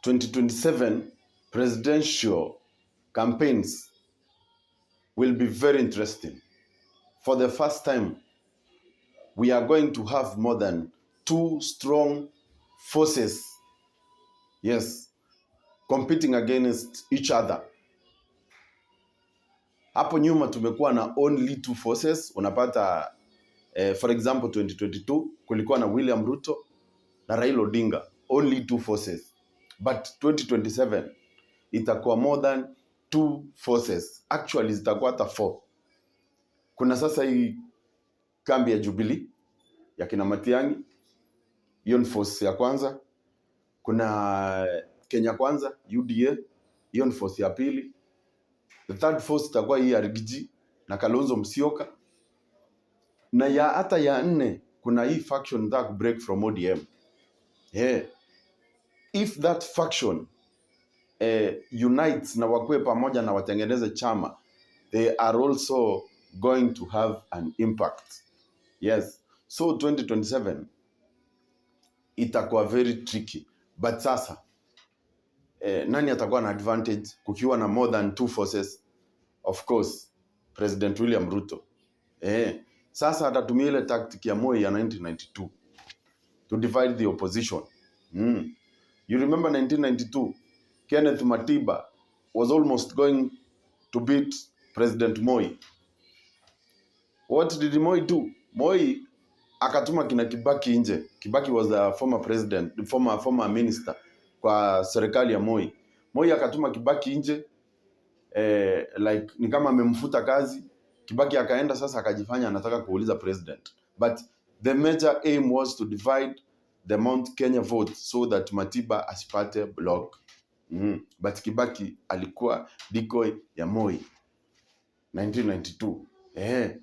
2027 presidential campaigns will be very interesting. For the first time, we are going to have more than two strong forces, yes, competing against each other. Hapo nyuma tumekuwa na only two forces. Unapata for example, 2022 kulikuwa na William Ruto na Raila Odinga, only two forces. But 2027 itakuwa more than two forces, actually zitakuwa hata four. Kuna sasa hii kambi ya Jubilee ya kina Matiang'i, hiyo ni force ya kwanza. Kuna Kenya Kwanza, UDA, hiyo ni force ya pili. The third force itakuwa hii ya Riggy G na Kalonzo Musyoka, na ya hata ya nne kuna hii faction inataka break from ODM. Yeah. If that faction unites na wakuwe pamoja na watengeneze chama, they are also going to have an impact. Yes. So 2027 itakuwa very tricky. But sasa nani atakuwa na advantage kukiwa na more than two forces? Of course, President William Ruto. Sasa atatumia ile tactic ya Moi ya 1992 to divide the opposition. You remember 1992, Kenneth Matiba was almost going to beat President Moi. What did Moi do? Moi akatuma kina Kibaki nje. Kibaki was the former president, the former minister kwa serikali ya Moi. Moi akatuma Kibaki nje, like ni kama amemfuta kazi. Kibaki akaenda sasa akajifanya anataka kuuliza president. But the major aim was to divide the Mount Kenya vote so that Matiba asipate block. But Kibaki alikuwa decoy ya Moi 1992.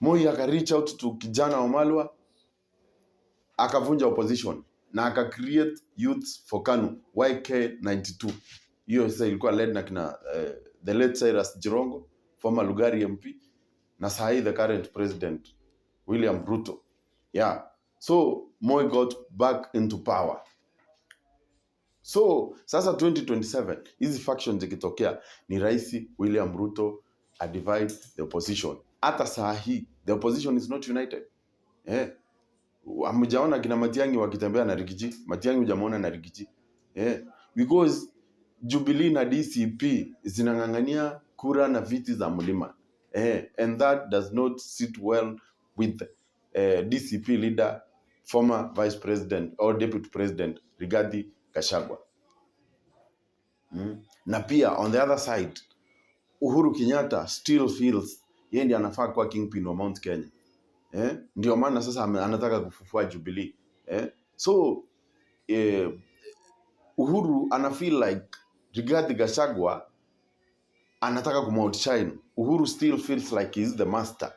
Moi aka reach out to kijana Wamalwa, akavunja opposition na aka create Youth for KANU, YK92. Hiyo sasa ilikuwa led na kina the late Cyrus Jirongo, former Lugari MP, na saa hii the current president William Ruto. Yeah. So Moi got back into power. So sasa 2027 hizi factions zikitokea, ni rahisi William Ruto a divide the opposition. Hata saa hii the opposition is not united. Hamjaona kina Matiang'i wakitembea na Riggy G. Matiang'i hujamuona na Riggy G. Because Jubilee na DCP zinang'ang'ania kura na viti za mlima. And that does not sit well with DCP leader, former vice president or deputy president Rigathi Gachagua. Na pia on the other side, Uhuru Kenyatta still feels yeye ndiye anafaa kuwa kingpin wa Mount Kenya. Ndio maana sasa anataka kufufua Jubilee. So Uhuru ana feel like Rigathi Gachagua anataka kumoutshine. Uhuru still feels like he's the master.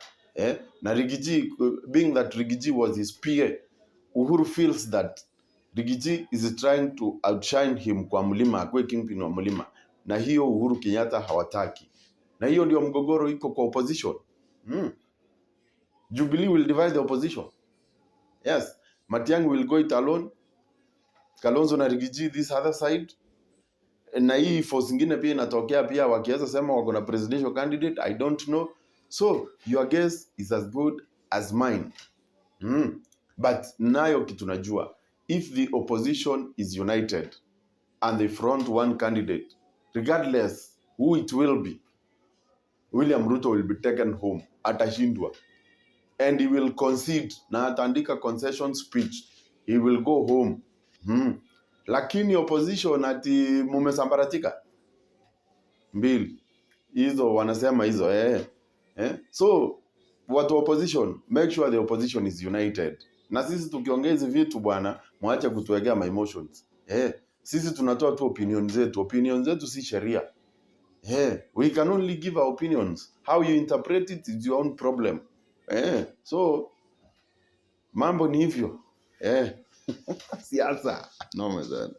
Na Riggy G, being that Riggy G was his PA, Uhuru feels that Riggy G is trying to outshine him kwa mlima, akuwe kingpin wa mlima, na hiyo Uhuru Kenyatta hawataki, na hiyo ndio mgogoro iko kwa opposition. Jubilee will divide the opposition. Yes, Matiang'i will go it alone. Kalonzo na Riggy G this other side, na hii force ingine pia inatokea pia, wakiweza sema wako na presidential candidate, I don't know. So your guess is as good as mine. But nayo kitu najua, if the opposition is united and they front one candidate, regardless who it will be, William Ruto will be taken home. Atashindwa and he will concede na ataandika concession speech, he will go home. Lakini opposition ati mumesambaratika mbili hizo wanasema hizo. So watu wa opposition, make sure the opposition is united. Na sisi tukiongea hizi vitu, bwana, mwache kutuwekea my emotions. Sisi tunatoa tu opinion zetu. Opinion zetu si sheria. We can only give our opinions. How you interpret it is your own problem. So mambo ni hivyo. Siasa noma sana.